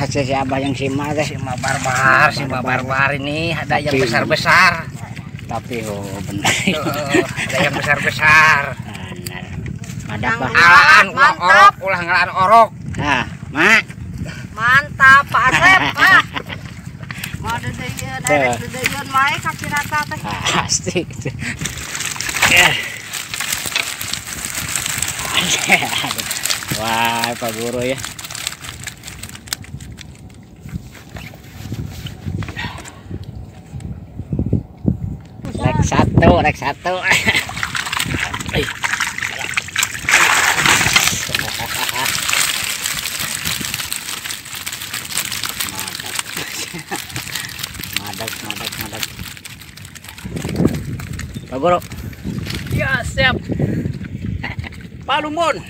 hasil si Abah yang sima teh? Sima barbar, sima barbar ini ada yang besar-besar. Tapi oh benar. Ada yang besar-besar. Benar. Mantap. Alaan ulah orok, ulah ngalaan orok. Ah, Mak. Mantap Pak Asep, Pak. Mau dedeyeun, erek dedeyeun wae ka Cirata teh. Pasti. Wah, Pak Guru ya. Rek satu, rek satu. Madak, madak, madak. Pak Guru. Ya, siap. Pak Lumbun.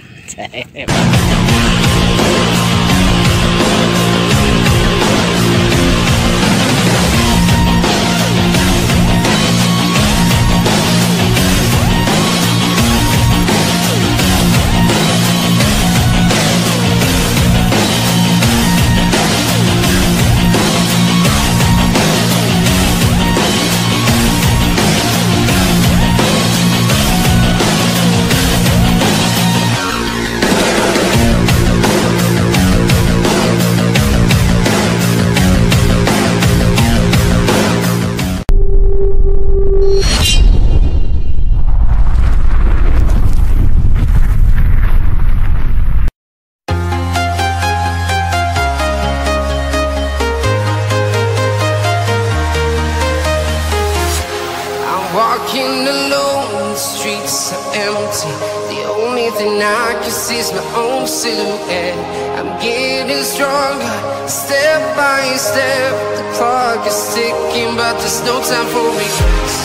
Walking alone, the streets are empty. The only thing I can see is my own silhouette. I'm getting stronger, step by step. The clock is ticking, but there's no time for regrets.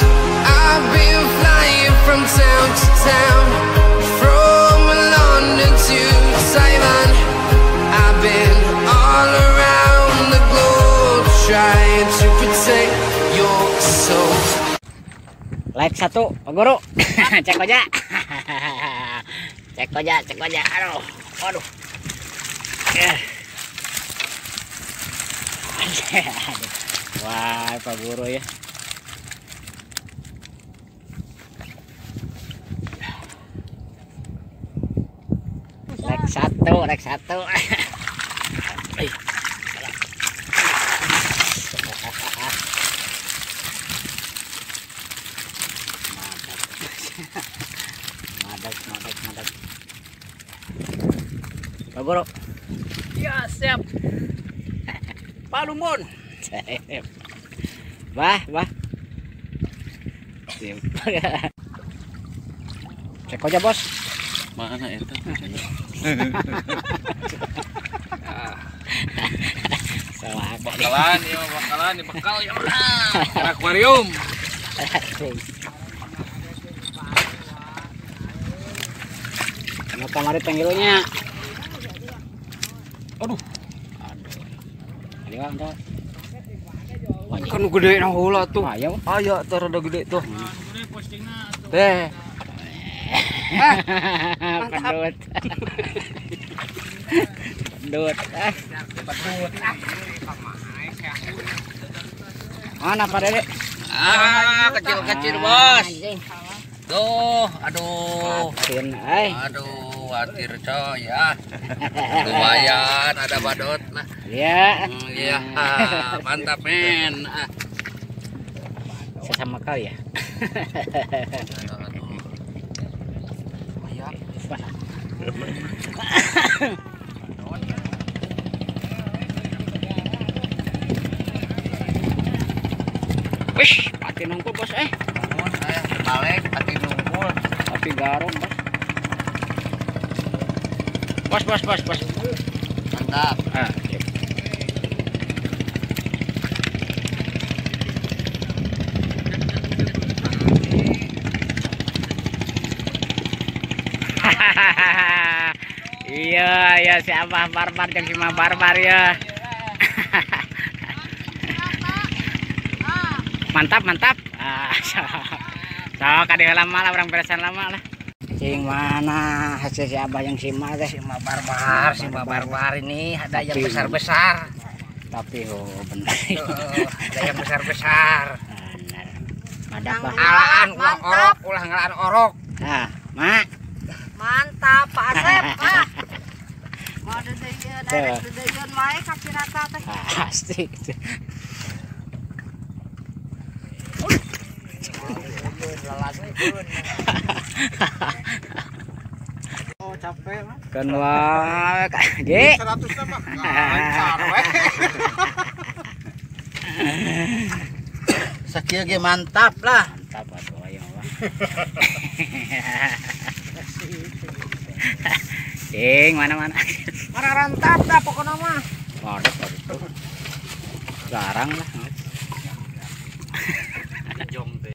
I've been flying from town to town, from London to Taiwan. I've been all around the globe, trying to protect your soul. Like satu, Pak Guru. Cek aja. Cek aja, cek aja. Aduh, aduh. Wah, Pak Guru ya. Rek satu, rek satu. Madak, madak, madak. Pak Guru. Ya, siap. Pak Lumbun. Wah, wah. Siap. Cek aja, Bos. Mana itu? Bakalan ya, bakalan dibekal ya. Akuarium. Mau kamari tenggilunya. Aduh. Aduh. Ini bang, tuh. Kan gede nah heula tuh. Ayo. Aya teh rada gede tuh. Teh. Pedut. Pedut. Pedut. Mana Pak Dede? Ah, kecil-kecil, Bos. Tuh, aduh. Patin, ay. Aduh, khawatir coy ya. Lumayan ada badut lah. Iya. Iya, mantap men. Sesama kau ya. Wih, patin nungkul bos eh. Saya balik patin nungkul. Tapi garong bos. Bos, bos, bos, bos. Mantap. Ah, siap. Iya, ya si Abah barbar jeung si Ma barbar ya. Mantap, mantap. Ah, sok kadieu lama lah urang beresan lama lah. Cing mana hasil si Abah yang sima teh? Sima barbar, sima barbar ini ada yang besar-besar. Tapi oh benar. Ada yang besar-besar. Benar. Mantap lah. Alaan ulah orok, ulah ngalaan orok. Nah, Mak. Mantap Pak Asep, ah. Mau dedeyeun, erek dedeyeun wae ka Cirata teh. Pasti. Oh, capek mah. Kan wae, Ge. 100 mah. Lancar we. Sakieu ge mantap lah. Mantap atuh aya mah. Ding, mana-mana. Mana rantap dah pokoknya mah. Waduh, waduh. Garang lah.